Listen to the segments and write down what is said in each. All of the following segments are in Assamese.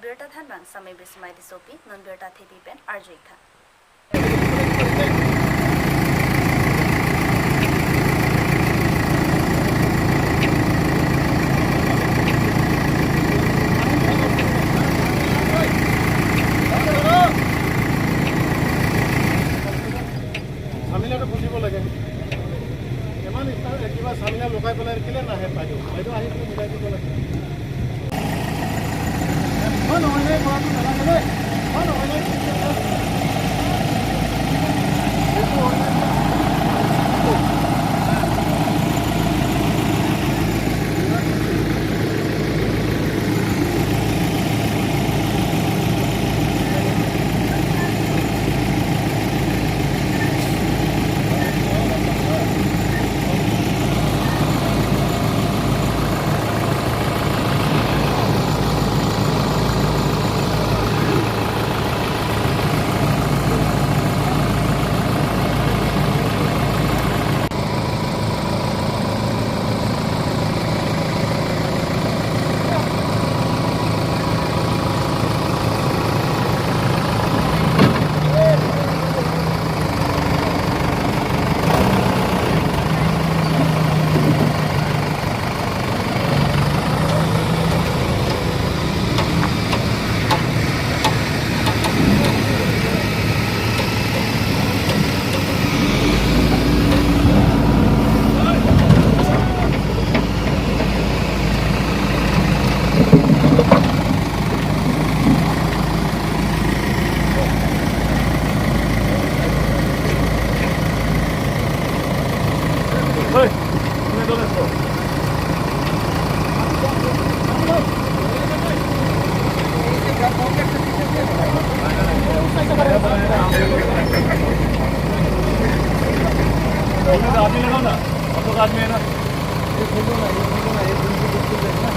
Birta thanbang samay bismai di sopi non birta thepi pen arjoikha. ঝামেলাটো বুজিব লাগে। ইমান কিবা ঝামেলা লগাই পেলাই কেলে নাহে বাইদেউ? বাইদেউ আহি পেলাই মিলাই দিব লাগে। ইমান অন্যায় কৰাটো নালাগে দেই, ইমান অন্যায়। এইটো অন্যায়। आदमी लगाओ ना, हम लोग आदमी है ना। ये खोलो ना, ये खोलो ना, ये खुल जाएगा ना।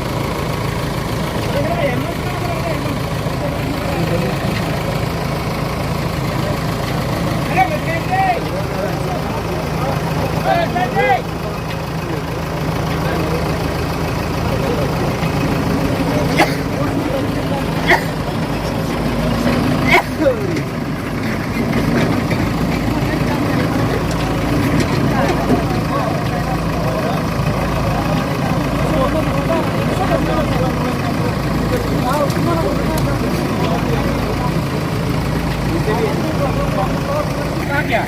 क्या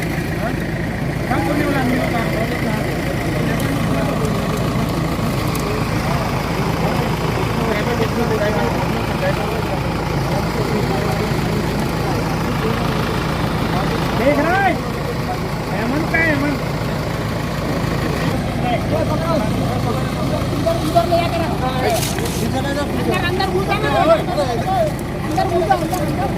काम करने वाला आदमी होता। देख रहा है हेमंत का हेमंत उधर ले जाकर अंदर अंदर घुस जाना, अंदर घुस जाओ, अंदर अंदर।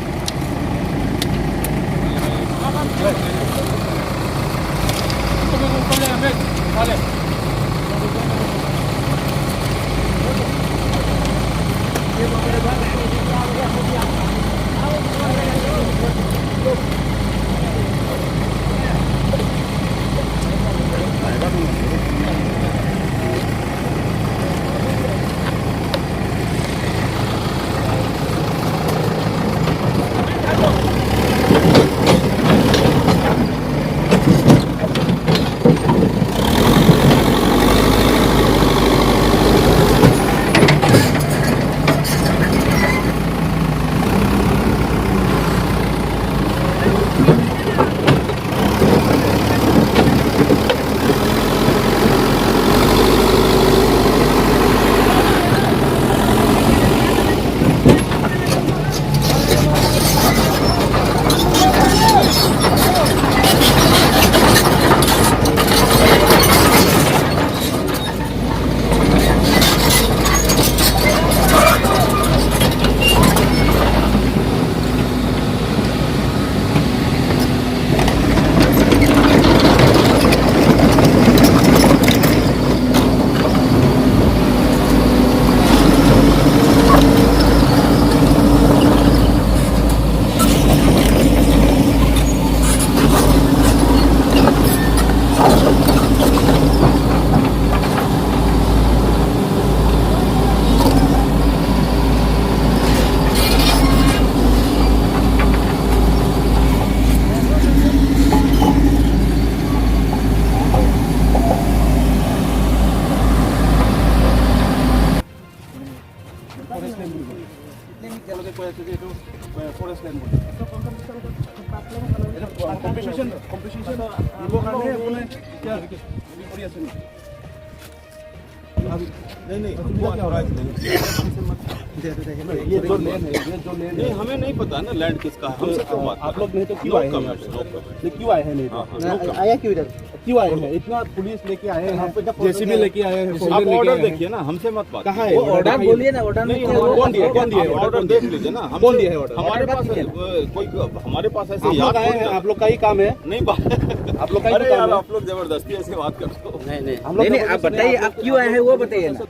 কম্পেনচেশ্যন দিবৰ কাৰণে আপুনি এতিয়া হেৰি কৰি আছে নেকি? नहीं नहीं, हमको ऑथराइज नहीं। ये जो लैंड है, ये जो लैंड नहीं, हमें नहीं पता ना लैंड किसका है, हमसे क्यों बात? आप लोग नहीं तो क्यों नो आए हैं? Comments, no comments. नहीं, क्यों आए हैं? नहीं तो आया क्यों इधर? क्यों आए हैं? इतना पुलिस लेके आए हैं, जेसीबी लेके आए हैं। आप ऑर्डर देखिए ना, हमसे मत बात। कहाँ है वो ऑर्डर बोलिए ना, ऑर्डर में नहीं, क्या कौन दिया? कौन दिया? ऑर्डर देख लीजिए ना। कौन दिया है ऑर्डर? हमारे पास कोई, हमारे पास ऐसे आप याद लोग आए हैं, आप लोग का ही काम है। नहीं बात। आप लोग का ही अरे तो काम यार, है। आप लोग जबरदस्ती ऐसे बात करते हो। नहीं नहीं हम लोग नहीं, आप बताइए आप क्यों आए हैं वो बताइए ना।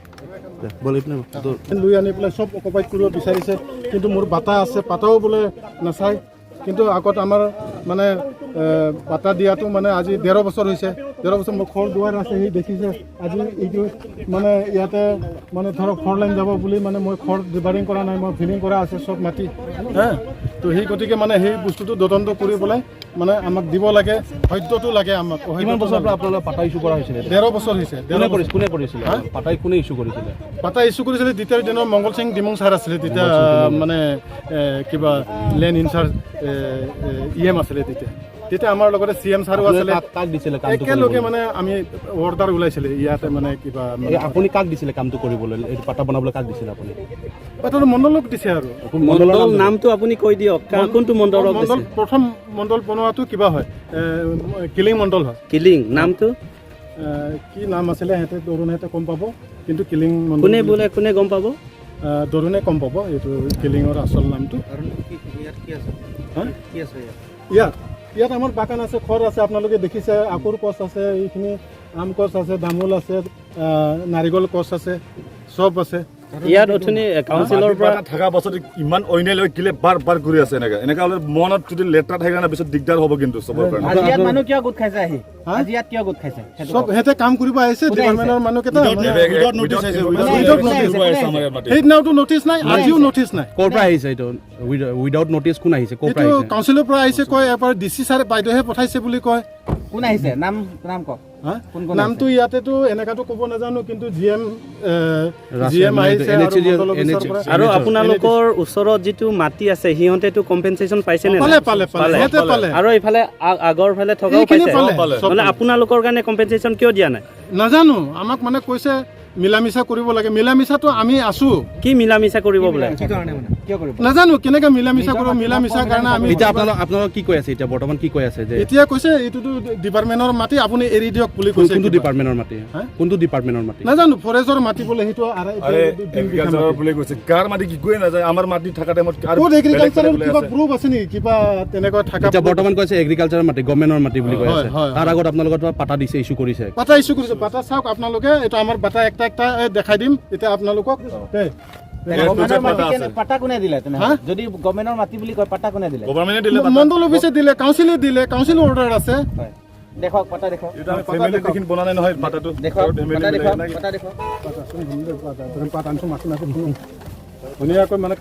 লৈ আনি পেলাই চব অকুপাইড কৰিব বিচাৰিছে, কিন্তু মোৰ বাটা আছে, পাতাও বোলে নাচায়। কিন্তু আগত আমাৰ মানে পাতা দিয়াটো মানে আজি 1.5 বছৰ হৈছে। 1.5 বছৰ মোৰ ঘৰ দুৱাৰ আছে, সি দেখিছে। আজি এইটো মানে ইয়াতে মানে ধৰক ফ'ৰ লাইন যাব বুলি মানে মই ঘৰ ডিবাৰিং কৰা নাই, মই ফিলিং কৰা আছে চব মাটি হা। তো সেই গতিকে মানে সেই বস্তুটো তদন্ত কৰি পেলাই মানে আমাক দিব লাগে, সত্যটো লাগে আমাক। কিমান বছৰৰ পৰা আপোনালোক পাতা ইছ্যু কৰা হৈছিলে? 1.5 বছৰ হৈছে। কোনে কৰিছে? কোনে কৰিছিলে পাতা? কোনে ইছ্যু কৰিছিলে? পাতা ইছ্যু কৰিছিলে দ্বিতীয় দিনৰ মংগল সিং ডিমং ছাৰ আছিলে তেতিয়া, মানে কিবা লেণ্ড ইনচাৰ্জ ই এম আছিলে তেতিয়া। তেতিয়া আমাৰ লগতে চি এম ছাৰো আছিলে। কাক দিছিলে কামটো? একেলগে মানে আমি অৰ্ডাৰ ওলাইছিলে ইয়াতে মানে কিবা। আপুনি কাক দিছিলে কামটো কৰিবলৈ? এইটো পাতা বনাবলৈ কাক দিছিলে আপুনি? পাতাটো মণ্ডলক দিছে। আৰু মণ্ডলৰ নামটো আপুনি কৈ দিয়ক, কোনটো মণ্ডলক মণ্ডল? দিছে? প্ৰথম মণ্ডল বনোৱাটো কিবা হয়, কিলিং মণ্ডল হয়। কিলিং নামটো? কি নাম আছিলে সিহঁতে তৰুণেহঁতে গম পাব, কিন্তু কিলিং মণ্ডল। কোনে বোলে, কোনে গম পাব? তৰুণে গম পাব এইটো কিলিঙৰ আচল নামটো। ইয়াত ইয়াত আমাৰ বাগান আছে, ঘৰ আছে, আপোনালোকে দেখিছে। আকুৰ গছ আছে, এইখিনি আম গছ আছে, তামোল আছে, নাৰিকল গছ আছে, চব আছে। ইয়াত অথনি কাউন্সিলৰ পৰা থকা পাছত ইমান অন্যায় লৈ কিলে বাৰ বাৰ ঘূৰি আছে। এনেকা এনেকা হ'লে মনত যদি লেতেৰা থাকে না, পিছত দিগদাৰ হ'ব কিন্তু চবৰ কাৰণে। আজি ইয়াত মানুহ কিয় গোট খাইছে আহি? আজি ইয়াত কিয় গোট খাইছে? চব সিহঁতে কাম কৰিব আহিছে, ডিপাৰ্টমেণ্টৰ মানুহকেইটা। সেইদিনাওতো নটিচ নাই, আজিও নটিচ নাই। ক'ৰ পৰা আহিছে এইটো উইদাউট নটিচ? কোন আহিছে, ক'ৰ পৰা এইটো আহিছে? কাউন্সিলৰ পৰা আহিছে কয়, এবাৰ ডি চি ছাৰে বাইদেউহে পঠাইছে বুলি কয়। কোন আহিছে? নাম নাম কওক। নামটো ইয়াতেতো এনেকাতো ক'ব নাজানো, কিন্তু জি এম, জি এম আহিছে। আৰু আপোনালোকৰ ওচৰত যিটো মাটি আছে, সিহঁতেতো কম্পেনচেশ্যন পাইছে নে? পালে পালে পালে, সিহঁতে পালে। আৰু এইফালে আগৰ ফালে থকাও পাইছে। মানে আপোনালোকৰ কাৰণে কম্পেনচেশ্যন কিয় দিয়া নাই? নাজানো। আমাক মানে কৈছে মিলা মিছা কৰিব লাগে। মিলা মিছাটো আমি আছো। কি মিলা মিছা কৰিব বোলে? নাজানো কেনেকে মিলা মিছা কৰিব। মিলা মিছাৰ কাৰণে আমি এতিয়া আপোনালোক কি কৈ আছে? এতিয়া বৰ্তমান কি কৈ আছে যে এতিয়া কৈছে এইটোতো ডিপাৰ্টমেণ্টৰ মাটি, আপুনি এৰি দিয়ক বুলি কৈছে। কোনটো ডিপাৰ্টমেণ্টৰ মাটি? কোনটো ডিপাৰ্টমেণ্টৰ মাটি? নাজানো, ফৰেষ্টৰ মাটি বোলে সেইটো। এগ্ৰিকালচাৰৰ বুলি কৈছে। কাৰ মাটি কি কোৱে নাযায়। আমাৰ মাটি থকা টাইমত ক'ত এগ্ৰিকালচাৰৰ কিবা প্ৰুফ আছে নেকি, কিবা তেনেকুৱা থকা? এতিয়া বৰ্তমান কৈছে এগ্ৰিকালচাৰৰ মাটি, গভৰ্ণমেণ্টৰ মাটি বুলি কৈ আছে। তাৰ আগত আপোনালোকৰ পাতা দিছে, ইছ্যু কৰিছে। পাতা ইছ্যু কৰিছে। পাতা চাওক আপোনালোকে, এইটো আমাৰ পাতা একটা একটা দেখাই দিম এতিয়া আপোনালোকক। পাতা কোনে দিলে? যদি গভৰ্ণমেণ্টৰ মাটি বুলি কয়, পাতা কোনে দিলে? গভৰ্ণমেণ্টে দিলে, মণ্ডল অফিচে দিলে, কাউন্সিলে দিলে, কাউন্সিল অৰ্ডাৰ আছে। দেখক, পাতা দেখক। বনা নাই নহয় পাতাটো। দেখক, পাতা দেখক, পাতা দেখক। ধুনীয়াকৈ মানে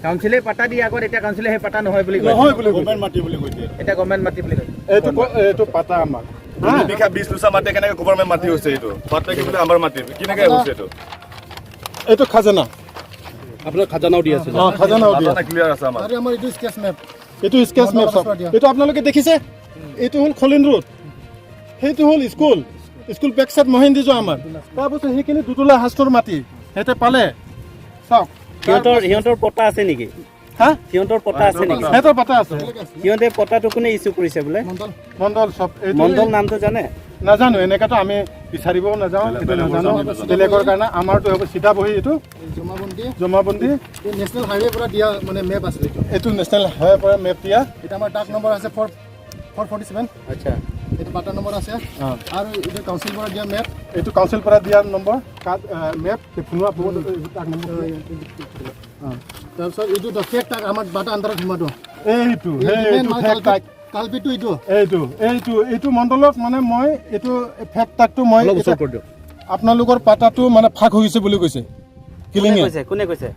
কাউন্সিলে পাতা দি আগত, এতিয়া কাউন্সিলে সেই পাতা নহয় বুলি কয়। নহয় বুলি গভৰ্ণমেণ্ট মাটি বুলি কৈছে। এতিয়া গভৰ্ণমেণ্ট মাটি বুলি কৈছে। এইটো এইটো পাতা আমাক 2 বিঘা 20 লোচা মাটি কেনেকে গভৰ্ণমেণ্ট মাটি হৈছে? এইটো পাতা কি বোলে আমাৰ মাটি কেনেকে হৈছে এইটো? এইটো খাজানা। আপোনাৰ খাজানাও দি আছে? অ, খাজানাও দি আছে। ক্লিয়াৰ আছে আমাৰ। আৰু আমাৰ এইটো স্কেচ মেপ, এইটো স্কেচ মেপ চাওক। এইটো আপোনালোকে দেখিছে, এইটো হ'ল খলিন ৰোড, সেইটো হ'ল school, school back side Mahendra যোৱা আমাৰ। তাৰপাছত সেইখিনি দুতলা হাস্তৰ মাটি সিহঁতে পালে, চাওক। সিহঁতৰ পটা আছে নেকি? হা, সিহঁতৰ পটা আছে নেকি? সিহঁতৰ পটা আছে। সিহঁতে পটাটো কোনে ইছ্যু কৰিছে বোলে? মণ্ডল চব। মণ্ডল নামটো জানে? নাজানো, এনেকাতো আমি বিচাৰিবও নাযাওঁ, এইটো নাজানো বেলেগৰ কাৰণে। আমাৰতো হ'ব চিধা বহি এইটো জমাবন্দী, জমাবন্দী নেশ্যনেল হাইৱে পৰা দিয়া মানে মেপ আছে এইটো। এইটো নেশ্যনেল হাইৱে পৰা মেপ দিয়া। এটা আমাৰ ডাক নম্বৰ আছে 4447। আচ্ছা, এইটো পাটা নম্বৰ আছে। আৰু এইটো কাউন্সিল পৰা দিয়া মেপ। এইটো কাউন্সিল পৰা দিয়া নম্বৰ মেপ ফুনোৱা বহুত ডাক নম্বৰ। তাৰপিছত এইটো ফেক টাক আমাৰ বাটা আণ্ডাৰত সোমাটো। এইটো সেইটো ফেক টাক। কালপিটো এইটো। এইটো এইটো এইটো মণ্ডলক মানে মই এইটো ফেক টাকটো মই আপোনালোকৰ পাতাটো মানে ফাক হৈ গৈছে বুলি কৈছে কিলিঙে। কোনে কৈছে?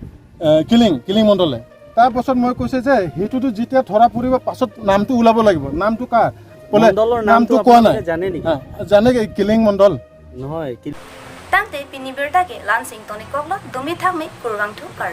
কিলিং কিলিং মণ্ডলে। তাৰপাছত মই কৈছে যে সেইটোতো যেতিয়া ধৰা পৰিব পাছত নামটো ওলাব লাগিব, নামটো কাৰ বোলে? নামটো কোৱা নাই। জানে নেকি? জানে, কিলিং মণ্ডল। নহয়। তাংতে পিনি বেৰটাকে লানসিং তনি কগল দমি থাকমে কুৰগাংথু কাৰ।